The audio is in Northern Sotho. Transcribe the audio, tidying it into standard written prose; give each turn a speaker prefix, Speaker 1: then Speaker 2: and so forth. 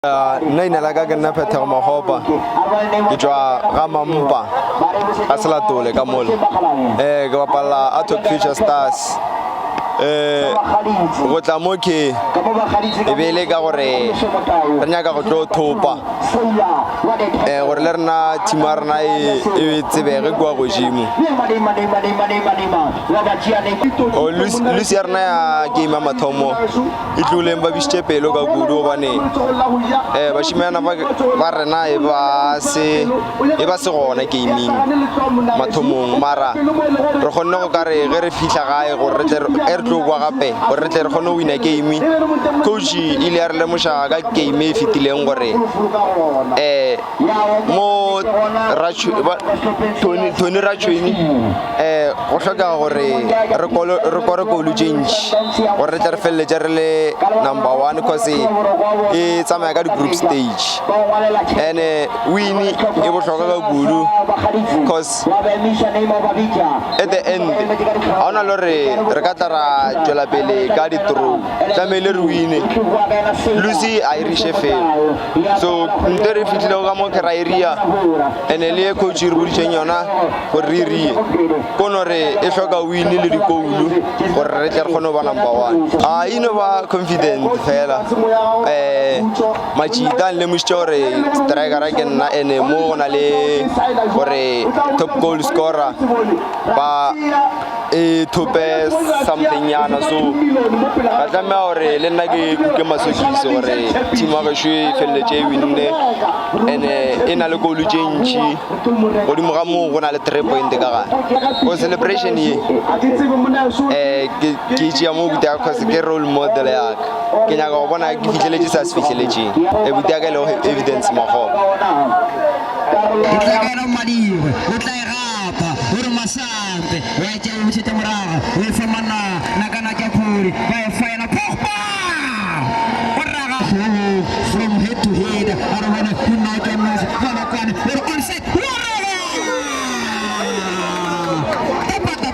Speaker 1: Nna ina la ka ke nna Phethego Makgopa, ke tšwa ga Mampa ga Selatole ka mola. Eh ke bapalla Atok Future Stars. Eh go tla mo ke e be e le ka gore re nyaka go tlo thopa eh gore le rena team ya rena e e tsebege kua godimo. Oh, Lucy ya rena ya game ya mathomo e tloleng ba bišitše pelo ka kudu gobane um bašimana ba rena e ba se e ba se gona gaming mathomong mara re kgonne go ka re ge re fihla gae gore re tle e re tlo kwa gape gore re tle re kgone go wina game coach e ile ya re lemoša ka game e fetileng gore um mo Tony Ratšhweni um go hlokega gore re kore kolu tše ntši gore re tle re feleletše re le number one cause e tsamaya ka di-group stage and-e win e bohlokwa ka kudu cause at the end ga ona le gore re ka tla ra tšwela pele ka di-draw tlamehile re wine lucy a e riše felo so nto re fihlilego ka mo criteria and-e le ye coach e re boditšeng yona gore re rie kono re e hloka win le dikoulu gore re tle re kgone go ba number one. A e no ba confident fela um matšita a nlemošitše gore strikera ke nna and-e mo go na le gore top goal scorer ba e thope something nyana so ka tlameya gore le nna ke kuke masokisi gore team wa gešo e feleletše e winne and-e e na le kolu tše ntši godimo ga moo go na le 3 point ka gare go celebration ye um ke tšea mo buti ya cause ke role model yaka ke nyaka go bona ke fihleletše se a se fihleletšeng e buti ya ka e lego evidence makgopo
Speaker 2: O tla e gapa o re Masampe wa e tšea o bušetša morago o e fa Manna Nakana Kuri ba e fa yena Pogba o raga hlogong from head to head a re bone monna o tšwa nosi ba bakwane o re onside o raga ka pata.